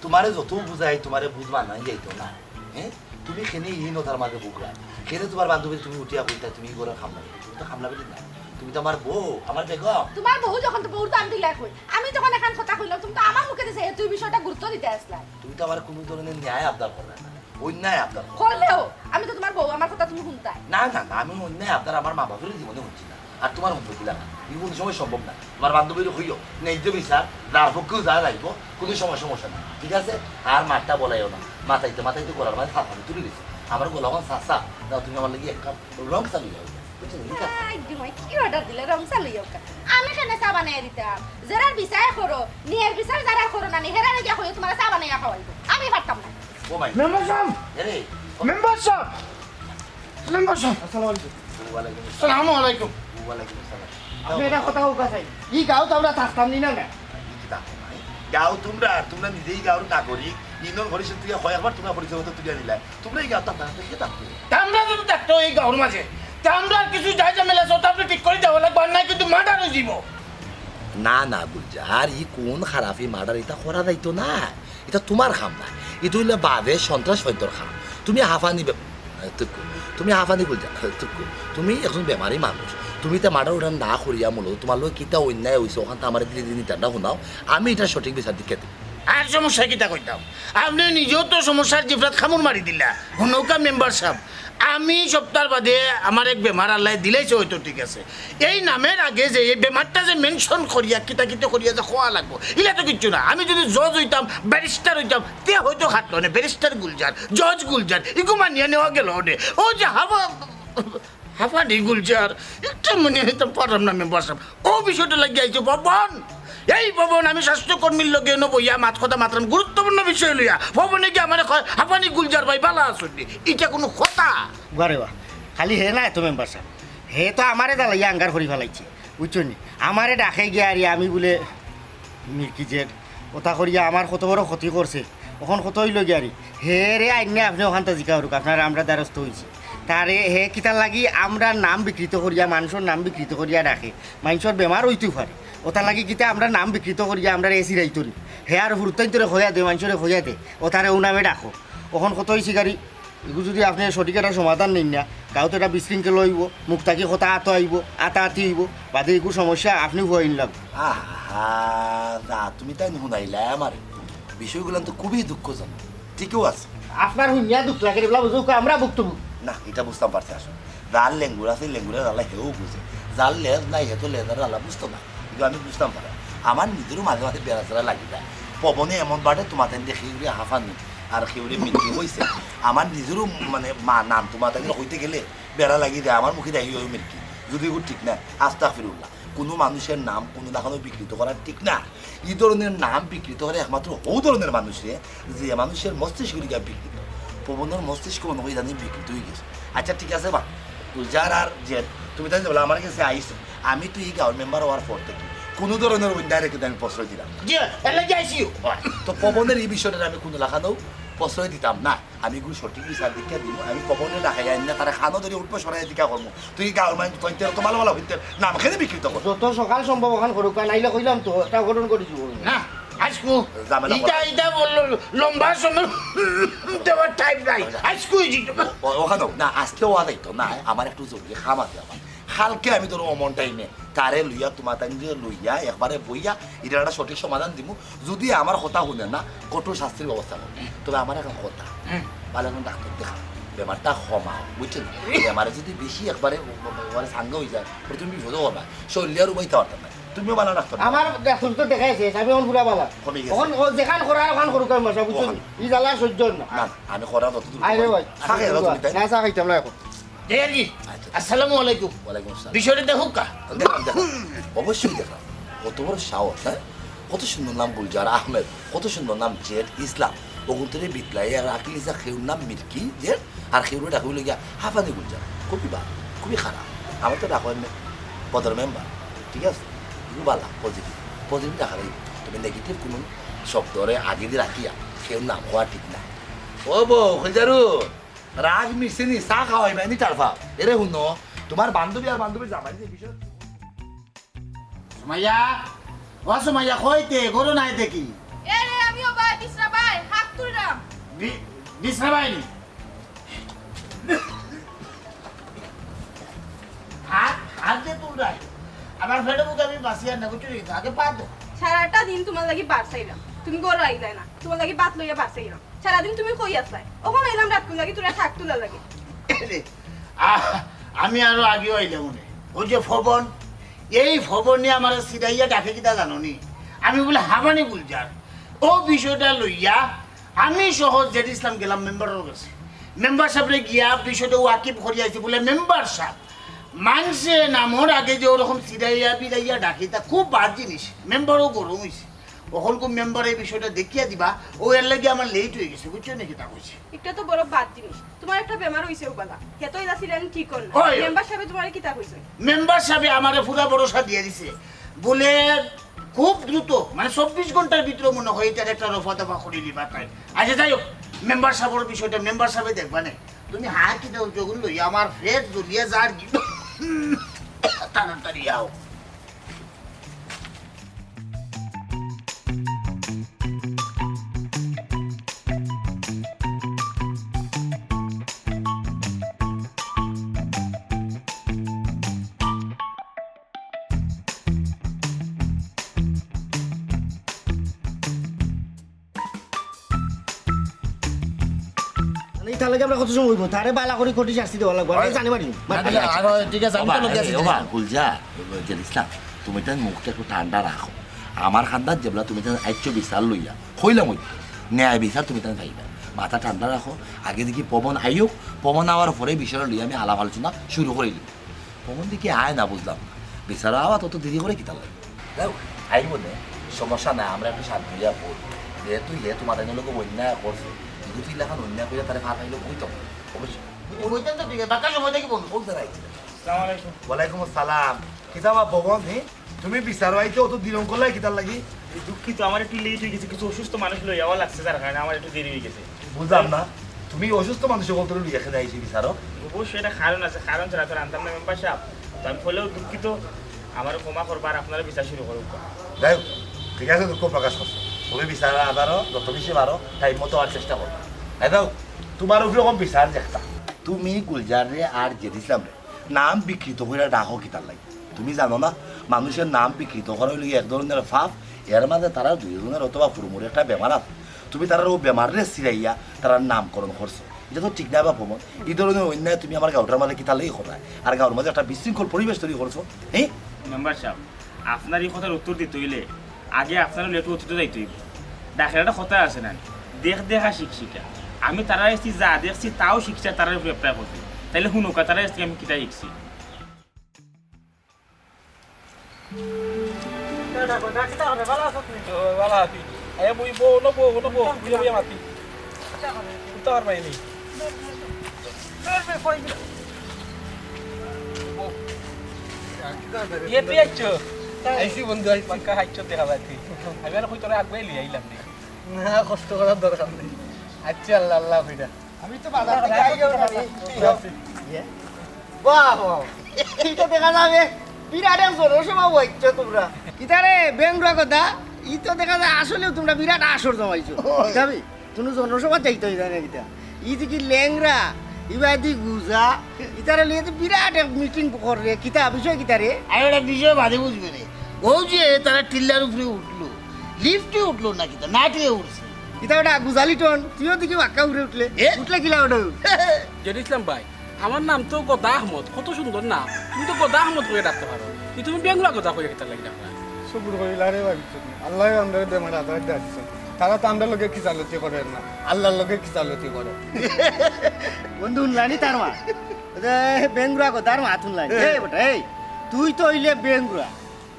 তুমারে যত বুঝাই, তুমারে বুঝ মানাই যাইতো না। হ্যাঁ? তুমি কেনে ই হীনতার মাঝে ভুগরায়? কেনে তুমার বান্ধবীরে তুমি উঠিয়া কইতায় তুমি ই ঘরর কামলা বেটি? তুমি তো কামলা বেটি না, তুমি তো আমার বউ, আমার বেগম। তুমার বউ যখন তো বউর দাম দিলায় কই, আমি যখন এখান কথা কইলাম, তুমি তো আমার মুখে দিছে, তুই বিষয়টা গুরুত্ব দিতে আসলায়। তুমি তো আমার কুনু ধরনের ন্যায় আবদার কররায় না, অন্যায় আবদার কররায়। করলেও আমি তো তুমার বউ, আমার কথা তুমি হুনতায়। না, না, না, আমি অন্যায় আবদার আমার মা বাপেরও জীবনে হুনছি না। আর তুমার সম্পর্ক লাগা, ই কুনু সময় সম্ভব না। তুমার বান্ধবীরে কইও, ন্যায্য বিচার, যার পক্ষেও যা যাইবো, কুনু সময় সমস্যা নাই, ঠিক আছে? আর মাতটা বলাইও না, মাতাইতে মাতাইতে গলার মাঝে ফাফানি তুলি দিছে, আমার গলা অখন চাচা। যাও, তুমি আমার লাগি এক কাপ রং চা লইয়া আও, বুঝছো নি? ঠিক আছে? আই গো মাই, কি অর্ডার দিলে রং চা লইয়া আউক্কা? আমি কেনে চা বানাইয়া দিতাম? যেরার বিচার করো, ন্যায়ের বিচার যারার করো না নি, হেরারে গিয়া কইও তুমারে চা বানাইয়া খাওয়াইবো, আমি পারতাম না। ও মাই। মেম্বার সাব! এরে। মেম্বার সাব! মেম্বার সাব! আসসালামু আলাইকুম। ওয়ালাইকুম আসসালাম। আসসালামু আলাইকুম। ওয়ালাইকুম আসসালাম। আপনে এটা কথা কউক্কা চাই। ই গাঁওত আমরা থাকতাম নি না, না? ই কিতা কও না? গাঁও তুমরার, তুমরা নিজেই গাঁওর নাগরিক, ইউনিয়ন পরিষদ থাকি কয়েকবার তুমরা পরিচয় পত্র তুলিয়া নিলায়। তুমরা ই গাঁওত থাকতায় না, কে থাকতো? তে আমরা যদি থাকতাম ই গাঁওর মাঝে, তে আমরার কিছু যাই ঝামেলা আছে, ওটা আপনে ঠিক করি দেওয়া লাগবো, আর নায় কিন্তু মার্ডার অইযিবো। না, না, গুলজার, ই কুন খারাপি মার্ডার, ইতা করা যাইতো না। ইতা তুমার কাম নায়, ইতা অইলো বাদে সন্ত্রাস ফৈন্তর কাম। তুমি হাফানি বে-, তুক্কু, তুমি হাফানি গুলজার, তুক্কু, তুমি একজন বেমারি মানুষ। তুমি ইতা মার্ডার উর্ডার না করিয়া মূলত তুমার লগে কিতা অন্যায় অইছে, অখানতা আমারে ধীরে ধীরে নিটান্ডা হুনাও, আমি ইতার সঠিক বিচার দেখিয়া দিমু। আর সমস্যা কিতা কইতাম? আপনে নিজেও তো সমস্যার জিফরাত কামড় মারি দিলা। হুনউক্কা মেম্বার সাব, আমি সপ্তাহর বাদে আমার এক বেমার আল্লায় দিলাইছে, অইতো ঠিক আছে। এই নামের আগে যে এই বেমারটা যে মেনশন করিয়া, কিতা কিতা করিয়া যে কওয়া লাগবো, ইলা তো কিচ্ছু না। আমি যদি জজ অইতাম, ব্যারিস্টার অইতাম, তে অইতো খাটলো অনে, ব্যারিস্টার গুলজার, জজ গুলজার, ইগু মানিয়া নেওয়া গেলো অনে। ও যে হাফা-, হাফানি গুলজার, একটা মানিয়া নিতাম পারলাম না মেম্বার সাব। ও বিষয়টা লাগিয়া আইছে পবন। এই পবন, আমি স্বাস্থ্যকর্মীর লগে অনো বইয়া মাত কথা মাতরাম গুরুত্বপূর্ণ বিষয় লইয়া। পবনে গিয়া আমারে কয়, "হাফানি গুলজার ভাই, ভালা আছইন নি?" ইটা কুনু কথা? বারে বা, খালি হে নায় তো মেম্বার সাব, হে তো আমারে জ্বালাইয়া আঙ্গার করি ফালাইছে, বুঝছো নি? আমারে ডাকে গিয়া আর আমি বুলে মির্কি জেড, ওটা করিয়া আমার কত বড় ক্ষতি করছে। অখন কত অইলো গিয়া রে, হে রে আইন্নে আপনে অখানতা জিকা করুক, আপনার আমরা দ্বারস্থ অইছি। তারে হে কিতার লাগি আমরার নাম বিকৃত করিয়া, মানষর নাম বিকৃত করিয়া ডাকে, মানষর বেমার অইতেউ পারে। ওটার লাগি কিতা আমরার নাম বিকৃত করিয়া আমরারে ছিড়াইতো নি? হে আর হুরুতাইন্তরে কইয়া দে, মানষরে কইয়া দে, ওটারে ও নামে ডাকো। অখন কত অইছে গাড়ি, ইগু যদি আপনে সঠিক একটা সমাধান নেইন না, গাঁওত একটা বিশৃঙ্খলা অইবো, মুখ থাকি কথা আতো আইবো, আতাআতি অইবো, বাদে ইগুর সমস্যা আপনে ভুগইন লাগবো। আহা, যা তুমি তাইন হুনাইলায় আমারে। বিষয়গুলান তো খুবই দুঃখজনক, ঠিকও আছে। আপনার হুনিয়া দুখ লাগে রে, বুঝো, আমরা ভুক্তভোগী। না, ইটা বুঝতাম পারছি আসলে। যার লেঙ্গুর আছে, লেঙ্গুরের জ্বালা হেও বুঝে। যার লেজ নাই, হে তো লেজর জ্বালা বুঝতো না। কিন্তু আমি বুঝতাম পারি। আমার নিজেরও মাঝে মাঝে বেড়া চেরা লাগি যায়। পবনে এমন বাটে তোমার তাইন দেখি উড়ে হাফানি, আর কেউরে মির্কি কইছে। আমার নিজেরও মানে মা নাম তোমার তাইন কইতে গেলে বেড়া লাগি যায়। আমার মুখে দেখি ওই মির্কি। যদি এগু ঠিক না, আস্তাগফিরুল্লাহ। কুনু মানুষের নাম কুনু লাখানো বিকৃত করা ঠিক না। ই ধরনের নাম বিকৃত করে একমাত্র হউ ধরনের মানুষরে, যে মানুষের মস্তিষ্ক গিয়া বিকৃত। পবনর মস্তিষ্ক মনে হয় জানি বিকৃত অই গেছে। আচ্ছা, ঠিক আছে বা, গুলজার আর জেড, তুমি তাইলে বলো আমার গেছে আইছো, আমি তো ই গাঁওর মেম্বার অওয়ার পর থাকি কুনু ধরনের অন্যায়রে কিন্তু আমি প্রশ্রয় দিলাম না। জি, এর লাগি আইসিও। তো পবনের ই বিষয়টারে আমি কুনু লাখানো প্রশ্রয় দিতাম না। আমি ইগুর সঠিক বিচার দেখিয়া দিমু। আমি পবনরে ডাকাইয়া আইন্না তারে কানো ধরি উঠবো সরাইয়া জিকা করমু। তুই গাঁওর মাইনষে তো ভালা ভালা অইতে নাম কেনে বিকৃত কর? যত সকাল সম্ভব অখান করুক, আর নাইলে কইলাম তো, একটা অঘটন ঘটি যাইবো। না, আইজকু ঝামেলা ইটা, কর। ইটা বললো, লম্বা সময় দেওয়ার টাইম নাই। আইজকুই জিতবো। ও-, অখান অউক না, আইজকে অওয়া যাইতো না, আমার একটু জরুরি কাম আছে আমার। কালকে আমি তোর অমন টাইমে তারে লইয়া, তোমার তাইনরে লইয়া, একবারে বইয়া, ইটার একটা সঠিক সমাধান দিমু। যদি আমার কথা হুনে না, কঠোর শাস্তির ব্যবস্থা করমু। তবে আমার একটা কথা, হুম। ভালা একজন ডাক্তার দেখা, বেমারটা কমাও, বুঝছো নি? বেমারে যদি বেশি একবারে, মানে, চাঙ্গা অই যায়, পরে তুমি বিপদো পড়বায়। শরীলে আর উবাইতা পারতায় নায়। তুমিও ভালা ডাক্তার। আমার ডাক্তার তো দেখাইছে, আমি অখন পুরা ভালা। কমি গেছে। অখন ও যেখান করার অখান করুক, আমি মশা, বুঝছো নি? অখান। ই জ্বালা সহ্য অর না। না, না, আমি করা যতদূর আরে ভাই, থাকে, যতদূর তাই। না, চা খাইতাম না অখন। এই আর কি। আচ্ছা। আসসালামু আলাইকুম। ওয়ালাইকুম আসসালাম। বিষয়টা দেখুক্কা। দেখলাম, দেখলাম। অবশ্যই দেখলাম। কত বড় সাহস, হ্যাঁ? কত সুন্দর নাম গুলজার আহমেদ, কত সুন্দর নাম জেড ইসলাম। অগুন্তরে বিতলাই আর রাখি লিসা কেউর নাম মিল্কি জেড, আর কেউরে ডাকি অইলো গিয়া হাফানি গুলজার। খুবই বাদ, খুবই খারাপ। আমার তো ডাকো এমনি বদর মেম্বার, ঠিক আছে? এগুলো বালা, পজিটিভ। পজিটিভ ডাকা লাগবো। তুমি নেগেটিভ কুনু শব্দরে আগেদি রাখিয়া কেউর নাম কওয়া ঠিক না। ও বউ, গুলজারু, রাগ মিশছে নি, চা খাওয়াইবায় নি টারফা। এরে হুনো, তুমার বান্ধবী আর বান্ধবীর জামাই যে বিষয়। সুমাইয়া, ও সুমাইয়া, কইতে, গরু নাই দেখি। এ রে, আমিও বাই, বিছরা বাই, হাত তুলরাম। বি-, বিছরা বাই নি? হাত, হাত যে তুলরায়। আমার পেটর ভুকে আমি বাঁচি আর না, বুঝছো নি? আগে পা ধো। সারাটা দিন তুমার লাগি বার চাইরাম। তুমি গরু আইলায় না। তুমার লাগি ভাত লইয়া বার চাইরাম। সারাদিন তুমি কই আছলায়? অখন আইলাম রাতকুন লাগি, তুমরার শাক তুলার লাগি। আহ, আমি আরো আগেও আইলাম মনে। ওই যে ফবন, এই ফবনে আমারে ছিড়াইয়া ডাকে কিতা জানো নি? আমি বুলে হাফানি গুলজার। ও বিষয়টা লইয়া আমি সহ জেড ইসলাম গেলাম মেম্বারর গেছে। মেম্বার সাবরে গিয়া বিষয়টা ওয়াকিফ করিয়া আইছি বুলে, "মেম্বার সাব, মানষে নামর আগে যে ওরকম ছিড়াইয়া বিড়াইয়া ডাকে, ইতা খুব বাদ জিনিস।" মেম্বারও গরম অইছে। অখন কু মেম্বার এই বিষয়টা দেখিয়া দিবা, ও এর লাগি আমার লেট অই গেছে, বুঝছো নি কিতা কইছি? ইটা তো বড় বাদ জিনিস। তুমার একটা বেমার অইছে উবালা, হে তো ইলা ছিড়ানি ঠিক কর না। ওই। মেম্বার সাবে তুমারে কিতা কইছে? মেম্বার সাবে আমারে পুরা ভরসা দিয়া দিছে, বুলে খুব দ্রুত, মানে চব্বিশ ঘন্টার ভিতরে মনে হয় ইটার একটা রফা দফা করি লিবা তাই। আচ্ছা, যাই হোক, মেম্বার সাবর বিষয়টা মেম্বার সাবে দেখবা নে। তুমি হা কিতা অইছে অগুন লইয়া আমার পেট জ্বলিয়া যার কি। তাড়াতাড়ি আও। মানে, ইতার লাগি আমরা কত সময় অইবো? তারে বালা করি কঠিন শাস্তি দেওয়া লাগবো। আমরা জানি মারি। না, না, আর হয়, ঠিক আছে, আমি তো ওবা, লগে আছি, ওবা, গুলজার, জেড ইসলাম, তুমি তার মুখটা একটু ঠান্ডা রাখো। আমার খান্দাত যেবলা তুমি তার আইচ্ছ বিচার লইয়া, কইলাম ওই, ন্যায় বিচার তুমি তার পাইবা। মাথা ঠান্ডা রাখো, আগে দেখি পবন আইউক, পবন আওয়ার পরে বিচার লইয়া আমি আলাপ আলোচনা শুরু করি দিই। কখন দেখি আয় না বুঝলাম না। বেচারা আবার তত দেরি করে কিতার লাগি? যাই হোক, আইবো নে, সমস্যা নাই, আমরা একটু শান্তি হইয়া বই। যেহেতু হে তোমার এনে লোক অন্যায় করছে, কিন্তু তুই লাখান অন্যায় করে তারে ফার পাইলে কই তখন? অবশ্যই। ওইটা তো ঠিক আছে, বাক্কা সময় দেখি বন্ধু। বলতে রাখছি। আসসালামু আলাইকুম। ওয়ালাইকুম আসসালাম। কিতা বা ভবন, হে? তুমি বিচারো আইতে অত দিরং করলাই কিতার লাগি? দুঃখিত, আমার একটু লেট হয়ে গেছে, কিছু অসুস্থ মানুষ লইয়া আওয়া লাগছে, যার কারণে আমার একটু দেরি হয়ে গেছে। বুঝলাম না, তুমি অসুস্থ মানুষ কত লইয়া এখানে আইছি বিচারো? অবশ্যই এটা কারণ আছে, কারণ ছাড়া তো আনতাম না মেম্বার সাহেব। তো আমি বলেও দুঃখিত, আমার ক্ষমা করবা আর আপনারা বিচার শুরু করুক। যাই হোক, ঠিক আছে, দুঃখ প্রকাশ করছো। তুমি বিচার আদারও যত বেশি পারো, টাইম মতো আর চেষ্টা করো। এই দাও, তোমার উপরে কম বিচার দেখতা। তুমি গুলজার রে আর জেড ইসলাম রে নাম বিকৃত কইরা ডাকো কিতার লাগি? তুমি জানো না, মানুষের নাম বিকৃত করা অইলো এক ধরনের পাপ। এর মাঝে তারা দুইজনের অথবা হুরুমুর একটা বেমার আছে। তুমি তারার ও বেমাররে ছিড়াইয়া তারার নামকরণ করছো। ইটা তো ঠিক না বা ভবন। ই ধরনের অন্যায় তুমি আমার গাঁওটার মাঝে কিতার লাগি কররায়? আর গাঁওর মাঝে একটা বিশৃঙ্খল পরিবেশ তৈরি করছো। হ্যাঁ? মেম্বার সাহেব, আপনার এই কথার উত্তর দিতে হইলে আগে আপনারও লেটু অতীতে যাইতে হইব। ডাকের একটা কথা আছে না, "দেখ দেখা শিখ শিখা।" আমি তারা এসছি যা দেখছি তাও শিখছে, তারার উপরে অ্যাপ্লাই করছি। তাইলে হুনুকা তারা এসছি আমি কিতা শিখছি। ও, ভালা আছি। এ, বই, বউ, নো বউ, নো বউ, বই, বই, মাতি। উঠতে পারবাই নি। বউ। ইয়ে, তুই আইছো? আইছি বন্ধু, আইছি। পাক্কা আইছো দেখা যায় তুই। আমি আর কই তোরে আগুয়াই লই আইলাম রে। না, কষ্ট করার দরকার নেই। আচ্ছা, আল্লাহ, আল্লাহ, কইরা। আমি তো বাজার থেকে আইয়াও না রে। বাহ, বাহ। ইটা দেখা যাবে বিরাট এক জনসভা অইছে তোমরা। কিতারে বেংরা কথা, ই তো দেখা যায় আসলেও তোমরা বিরাট আসর জমাইছো। ওই। যাবি? তুমি জনসভা যাইতে হইতা না কিতা? ই দেখি লেংরা, ইবাদি গুজা, ইতারে লইয়া তো বিরাট এক মিটিং কররে। কিতা বিষয় কিতারে? আরে ওটা বিষয় বাদে বুঝবে রে। ও যে তারা টিল্লার উপরে উঠলো, লিফটে উঠলো না কিতা, নাটে উঠছে। ইতা ওটা গুজালি টন, তুইও দেখি বাক্কা উড়ে উঠলে। এ? উঠলে কিলা ওটা? জেড ইসলাম ভাই, আমার নাম তো গদা আহমদ, কত সুন্দর নাম। তুমি তো গদা আহমদ করে ডাকতে পারো, কিন্তু তুমি বেংরা গদা করে কিতার লাগি ডাকো? সবুর করিলা রে ভাই, আল্লাহ আমরারে বেমার আজার দিয়া দিছে। তারা তো আমরার লগে কিচালতি করে না, আল্লাহর লগে কিচালতি করে। বন্ধু, হুনলানি তার মা? এ, বেংগুরা গদার মাত হুনলাই। এ। এ বেটা, এই, তুই তো অইলে বেংগুরা।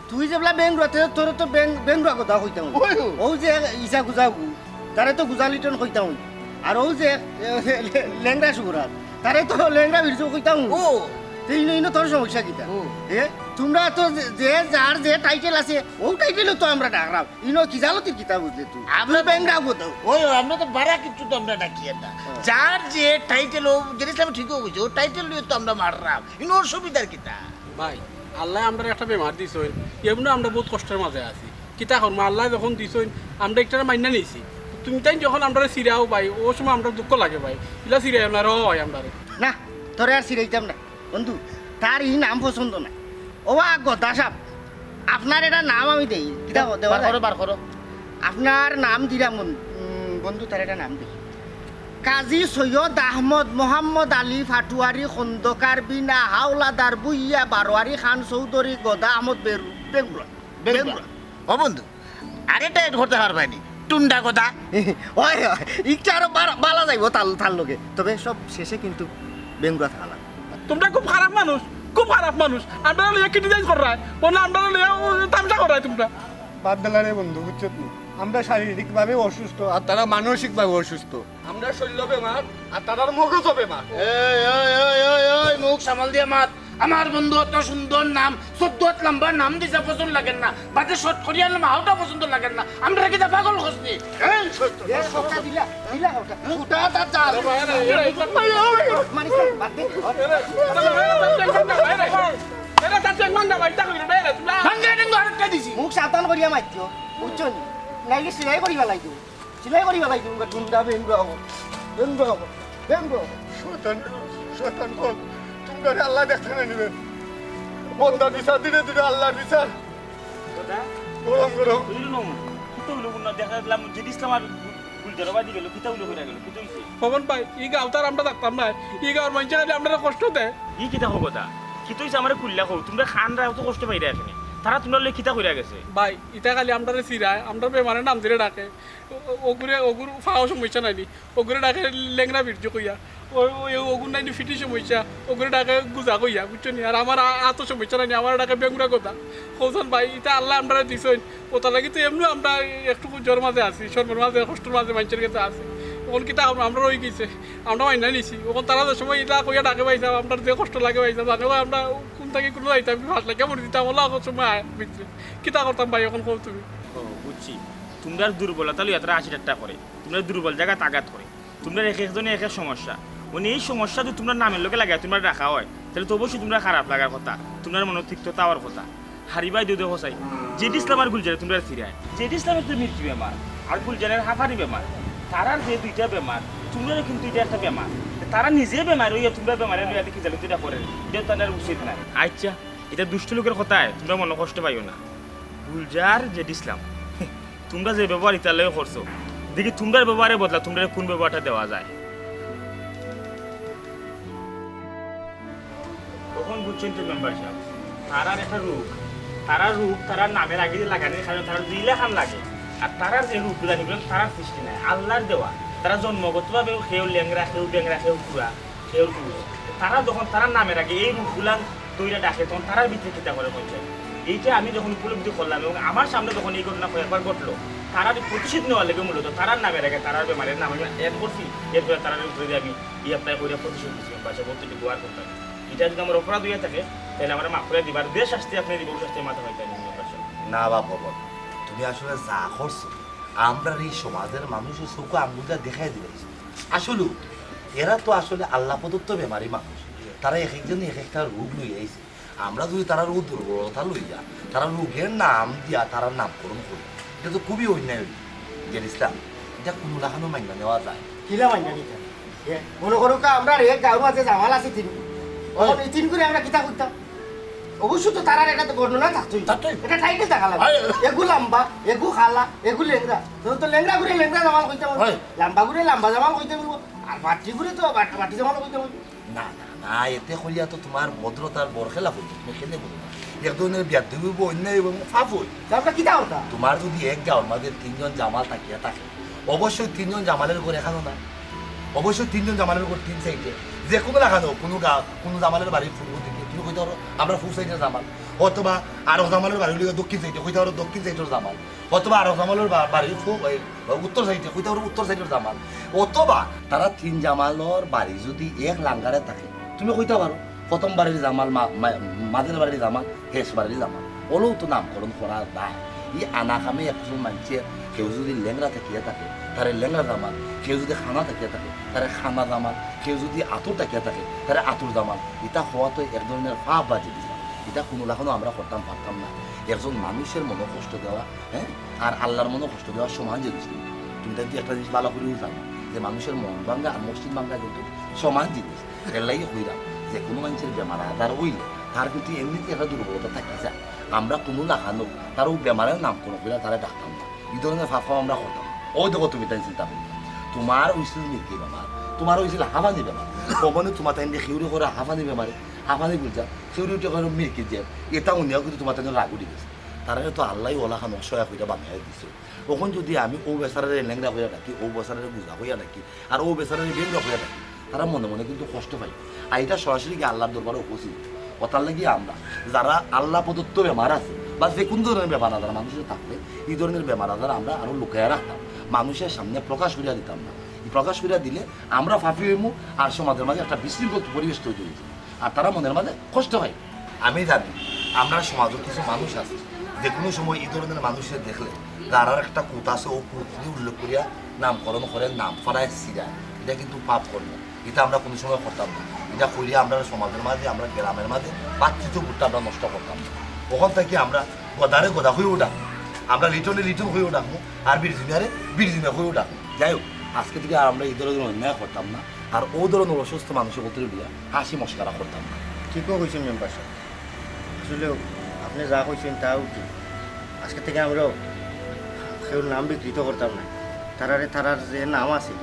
তুই যেবলা বেংগুরা, তে তোরে তো বেং-, বেংগুরা গদা কইতাম অই। ওই। অউ যে ইছা গুজা গু, তারে তো গুজা লিটন কইতাম অই। আর অউ যে, এ, লে-, লেংড়া সুগরাত, তারে তো লেংড়া বিরজু কইতাম অই। ও। তে ইনো, ইনো তোর সমস্যা কিতা? ও। এ, তুমরা তো যে, যে যার যে title আছে, অউ title-ও তো আমরা ডাকরাম। ইনো কি জালতির কিতা বুঝলে তুই? আমরা তুই বেংগুরা গদা। ওই, ওই, আমরা তো বারা কিচ্ছু তো আমরা ডাকি না। হ্যাঁ। যার যে title, ও জেরিস ইসলামে ঠিকও কইছে, ও title লইয়া তো আমরা মাররাম। ইনো অসুবিধার কিতা? ভাই, আল্লায় আমরারে একটা বেমার দিছইন, এমনে আমরা বউত কষ্টর মাঝে আছি। কিতা করমু, আল্লায় যখন দিছইন, আমরা ইটারে মাইন্না নিছি। তুমি তাইন যখন আমরারে চিড়াও ভাই, অউ সময় আমরার দুঃখ লাগে ভাই। ইলা চিড়াইও না রে ভাই আমরারে। না, তোরে আর চিড়াইতাম না। বন্ধু, তার ই নাম পছন্দ না। ওবা গদা সাব, আপনার এটা নাম আমি দেই। কিতা দেওয়া বার যায়? করো, বার করো। আপনার নাম দিলাম বন-, উম, বন্ধু, তার এটা নাম দেই। কাজী সৈয়দ আহমদ মোহাম্মদ আলী ফাটুয়ারি খন্দকার বিনা হাওলাদার বুইয়া বারোয়ারি খান চৌধুরী গদা আহমদ বেরু-, বেগুড়া। বেগুড়া। বেগুড়া। ও বন্ধু, আরে এটা add করতে পারবায়নি, টুন্ডা গদা। ওই, ওই, ইটা আরো বাড়া-, বালা যাইবো তার, তার লগে। তবে সব শেষে কিন্তু বেঙ্গুরা থাকা লাগবো। তুমরা খুব খারাপ মানুষ, খুব খারাপ মানুষ। আমরারে লইয়া criticize কররায়, বলে আমরারে লইয়া, ও, তামশা কররায় তুমরা। বাদ দিলা রে বন্ধু, বুঝছত নি? আমরা শারীরিকভাবে অসুস্থ, আর তারা মানসিকভাবে অসুস্থ। আমরা শরীরও বেমার, আর তারার মগজও বেমার। এই, এই, এই, এই, এই, মুখ সামাল দিয়া মাত। আমার বন্ধু অত সুন্দর নাম, চোদ্দ হাত লম্বা নাম দিছে পছন্দ লাগের না, বাদে শর্ট করিয়া নাম আউটা পছন্দ লাগের না। আমরা কিতা পাগল করছি? এই, এ, সবটা দিলা, দিলা ওটা। ওটা তার জাল। মানিস না, বাদ দে। ভাঙ্গা টেঙ্গা আরেকটা দিছি। মুখ সাবধান করিয়া মাতিও, বুঝছো নি? নাইলে সিলাই করিয়া লাইতো। সিলাই করি বেলাই তুমি, গুন্ডা বেঙ্গুরা হবো, বেঙ্গুরা হবো, বেঙ্গুরা হবো। শয়তান, শয়তান বল, তুমরারে আল্লায় দেখতে না নিবেন। বন্দা বিচার দিলে দিলে আল্লাহর বিচার। দাদা, গরম গরম। বুঝলি না? কিতা অইলো না? দেখা দিলাম যে ইসলাম আর গুলজারও বাদি গেল, কিতা অইলো কইরা গেল, কিতা অইছে? পবন ভাই, ই গাঁওত আর আমরা থাকতাম না। ই গাঁওর মাইনষে খালি আমরারে কষ্ট দেয়। ই কিতা কও কথা? কিতা অইছে আমারে খুলিয়া কও। তুমরা খানরা অত কষ্ট পাইরায় কেনে? তারা তুমরার লগে কিতা কইরা গেছে? ভাই, ইতা খালি আমরারে চিড়ায়, আমরার বেমারের নাম ধরি ডাকে। ও-, ও-, ওগুরে, ওগুর ফাও সমস্যা নাইনি, ওগুরে ডাকে লেংড়া বীর্য কইয়া। ও-, ও-, ওগুর নাইনি ফিটির সমস্যা, ওগুরে ডাকে গুজা কইয়া, বুঝছো নি? আর আমার আ-, আতো সমস্যা নাইনি, আমারে ডাকে বেঙ্গুরা গদা। কওছান ভাই, ইতা আল্লায় আমরারে দিছইন, অতার লাগি তো এমনেও আমরা একটু জ্বর মাঝে আছি, শরমর মাঝে, কষ্টর মাঝে মাইনষের গেছে আছি। অখন কিতা করমু, আমরার অই গেছে, আমরা মাইন্না নিছি। অখন তারা যে সময় ইতা কইয়া ডাকে পাইছাম, আমরার যে কষ্ট লাগে পাইছাম, জানো আমরা কুন থাকি কুনো যাইতাম, কি ভাত লাগিয়া মরি দিতাম, অলা অখন সময় আয় ভিতরে। কিতা করতাম ভাই, অখন কও তুমি? ও, বুঝছি। তুমরার দুর্বলতা লইয়া তারা হাসি ঠাট্টা করে। তুমরার দুর্বল জাগাত আঘাত করে। তুমরার এক একজনে এক এক সমস্যা। মানে এই সমস্যা যদি তুমরার নামের লগে লাগাই তুমরারে রাখা অয়, তাইলে তো অবশ্যই তুমরার খারাপ লাগার কথা, তুমরার মনো তিক্ততা অওয়ার কথা। হারি ভাই, দুধে হোসাই, জেড ইসলাম আর গুলজারে তুমরারে চিড়ায়। জেড ইসলামের তো মির্গি বেমার, আর গুলজারের হাফারি বেমার। তারার যে দুইটা বেমার, তুমরারও কিন্তু ইটা একটা বেমার। তারা নিজে বেমার অইয়া তুমরার বেমারে লইয়া দেখি জালুতিটা করে, ইটা তো তারার উচিত নায়। আচ্ছা, ইটা দুষ্ট লোকের কথায় তুমরা মনো কষ্ট পাইও না। গুলজার জেড ইসলাম, তুমরা যে ব্যবহার ইতার লগে করছো, দেখি তুমরার ব্যবহারে বদলা তুমরারে কুন ব্যবহারটা দেওয়া যায়। অখন বুঝছইন তো মেম্বার সাব, তারার একটা রোগ, তারার রোগ তারার নামের আগে দিয়া লাগানির কারণে তারার দুই লাখান লাগে। আর তারার যে রোগগুলা, ইগুলা তারার সৃষ্টি নায়, আল্লার দেওয়া। তারা জন্মগতভাবে কেউ লেংড়া, কেউ বেংড়া, কেউ কুড়া, কেউ কুড়ো। তারা যখন তারার নামের আগে এই রোগগুলা ধইরা ডাকে, তখন তারার ভিতরে কিতা করে কইছে? এইটা আমি যখন উপলব্ধি করলাম এবং আমার সামনে যখন এই ঘটনা কয়েকবার ঘটলো, তারার প্রতিশোধ নেওয়ার লাগি মূলত তারার নামের আগে তারার বেমারের নাম আমি add করছি, এরপরে তারার উপরে দিয়ে আমি ই apply করিয়া প্রতিশোধ নিছি, বাসা বলতে একটু দোয়া করতাম। এটা যদি আমার অপরাধ হইয়া থাকে, তাহলে আমারে মাফ করিয়া দিবা, আর যে শাস্তি আপনি দিবা, ওই শাস্তি মাথা হইতে আমি বাসা। না বা পবন, তুমি আসলে যা করছো, আমরার এই সমাজের মানুষের চোখে আঙ্গুলটা দেখাই দিলাইছো। আসলে এরা তো আসলে আল্লাহ প্রদত্ত বেমারি মানুষ, তারা এক একজনে এক একটা রোগ লইয়া আইছে। আমরা যদি তারার ও দুর্বলতা লইয়া, তারার রোগের নাম দিয়া, তারার নামকরণ করি, এটা তো খুবই অন্যায় অইল। জেড ইসলাম, এটা কুনু লাখানও মাইনা নেওয়া যায়? কিলা মাইনা নিতা? এ, মনো করো কা, আমরার এক গাঁওর মাঝে জামাল আছে তিন। অখন এই তিন করে আমরা কিতা করতাম? অবশ্য তো তারার একটা তো বর্ণনা থাকতই। থাকতই। এটা title থাকা লাগবো। হয়। এগু লাম্বা, এগু খালা, এগু লেংড়া। তো, তো লেংড়া করে লেংড়া জামাল কইতাম অইবো। হয়। লাম্বা করে লাম্বা জামাল কইতাম অইবো। আর বাটি করে তো বাট-, বাটি জামাল কইতাম অইবো। না, না, না, এতে করিয়া তো তোমার ভদ্রতার বরখেলাপ অইবো, তুমি কেনে বুঝো না? এক ধরনের বেয়াদবি অইবো, অন্যায় অইবো এবং পাপ অইবো। তে আমরা কিতা করতাম? তোমার যদি এক গাঁওর মাঝে তিনজন জামাল থাকিয়া থাকে, অবশ্যই তিনজন জামালের ঘর এখানো না, অবশ্যই তিনজন জামালের ঘর তিন সাইডে। যে কুনু লাখান অউক, কুনু গা-, কুনু জামালর বাড়ি পূর্ব দিকে, তুমি কইতা পারো আমরা পূব সাইডর জামাল, অথবা আরক জামালর বাড়ি অইলো দক্ষিণ সাইডে, কইতা পারো দক্ষিণ সাইডর জামাল, অথবা আরক জামালর বা-, বাড়ি পূব, এই, উত্তর সাইডে, কইতা পারো উত্তর সাইডর জামাল, অথবা তারা তিন জামালর বাড়ি যুদি এক লাঙ্গারে থাকে, তুমি কইতা পারো প্রথম বাড়ির জামাল, মা-, মা-, মাঝের বাড়ির জামাল, হেশ বাড়ির জামাল, অউলাও তো নামকরণ করা যায়। ই আনা কামে একজন মানষে কেউ যুদি লেংড়া থাকিয়া থাকে, তারে লেংড়া জামাল, কেউ যুদি কানা থাকিয়া থাকে, তারে কানা জামাল, কেউ যুদি আতুর থাকিয়া থাকে, তারে আতুর জামাল। ইতা কওয়া তো এক ধরনর পাপ বা জিনিস। ইতা কুনু লাখানও আমরা করতাম পারতাম না। একজন মানুষর মনো কষ্ট দেওয়া, হ্যাঁ, আর আল্লার মনো কষ্ট দেওয়া সমান জিনিস কিন্তু। তুমি তাইলে একটা জিনিস ভালা করিউ জানো যে মানুষর মন ভাঙ্গা আর মসজিদ ভাঙ্গা কিন্তু সমান জিনিস। এরলাগি কইরাম, যে কুনু মানষর বেমার আজার অইলে তার কিন্তু এমনিতে একটা দুর্বলতা থাকি যায়। আমরা কুনু লাখানও তার অউ বেমারর নামকরণ করিয়া তারে ডাকতাম না। ই ধরনর পাপ কাম আমরা করতাম না। অউ দেখো তুমি তাইন চিন্তা করি, তুমার অইছিল মির্গি বেমার, তুমার অইছিল হাঁফানি বেমার, অমনে তুমার তাইন কেউরে কইরা হাঁফানি বেমারে, হাঁফানি বুঝা, কেউরে উঠে কইরা মির্গি যে, ইতা হুনিয়াও কিন্তু তুমার তাইন রাগ উঠি গেছে। তারারে তো আল্লায় অউলাখান অসহায় কইরা বানাইয়া দিছে। অখন যুদি আমি অউ বেচারারে লেংড়া কইয়া ডাকি, অউ বেচারারে গুজা কইয়া ডাকি, আর অউ বেচারারে বেংড়া কইয়া ডাকি, তারা মনে মনে কিন্তু কষ্ট পাইবো। আর ইটা সরাসরি গিয়া আল্লার দরবারে উপস্থিত। অতার লাগি আমরা যারা আল্লা প্রদত্ত বেমার আছে বা যে কুনু ধরনর বেমার আজার মানষর থাকলে, ই ধরনর বেমার আজার আমরা আরো লুকাইয়া রাখতাম, মানষর সামনে প্রকাশ করিয়া দিতাম না। ই প্রকাশ করিয়া দিলে আমরা পাপী অইমু আর সমাজর মাঝে একটা বিশৃঙ্খল পরিবেশ তৈরি অইযায়। আর তারা মনর মাঝে কষ্ট পায়। আমি জানি, আমরার সমাজো কিছু মানুষ আছে, যে কুনু সময় ই ধরনর মানষরে দেখলে তারার একটা কুত আছে, অউ কুত যুদি উল্লেখ করিয়া নামকরণ করে, নাম ফাড়ায় ছিড়ায়, ইটা কিন্তু পাপ কর্ম। ইটা আমরা কুনু সময় করতাম না। ইটা করিয়া আমরার সমাজর মাঝে, আমরার গ্রামর মাঝে ভ্রাতৃত্ববোধটা আমরা নষ্ট করতাম না। অখন থাকি আমরা গদারে গদা কইয়াউ ডাকমু, আমরা লিটনরে লিটন কইয়াউ ডাকমু, আর বিরজিমিয়ারে বিরজিমিয়া কইয়াউ ডাকমু। যাই হউক, আইজকে থাকি আর আমরা ই ধরনর অন্যায় করতাম না। আর অউ ধরনর অসুস্থ মানষর গতিরে লইয়া হাসি মশকরা করতাম না। ঠিকউ কইছইন মেম্বার সাব। আসলে আপনে যা কইছইন তাউ ঠিক। আইজকে থাকি আমরাও কেউর নাম বিকৃত করতাম না। তারারে তারার যে নাম আছে,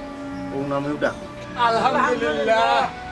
অউ নামেউ ডাকমু। আলহামদুলিল্লাহ।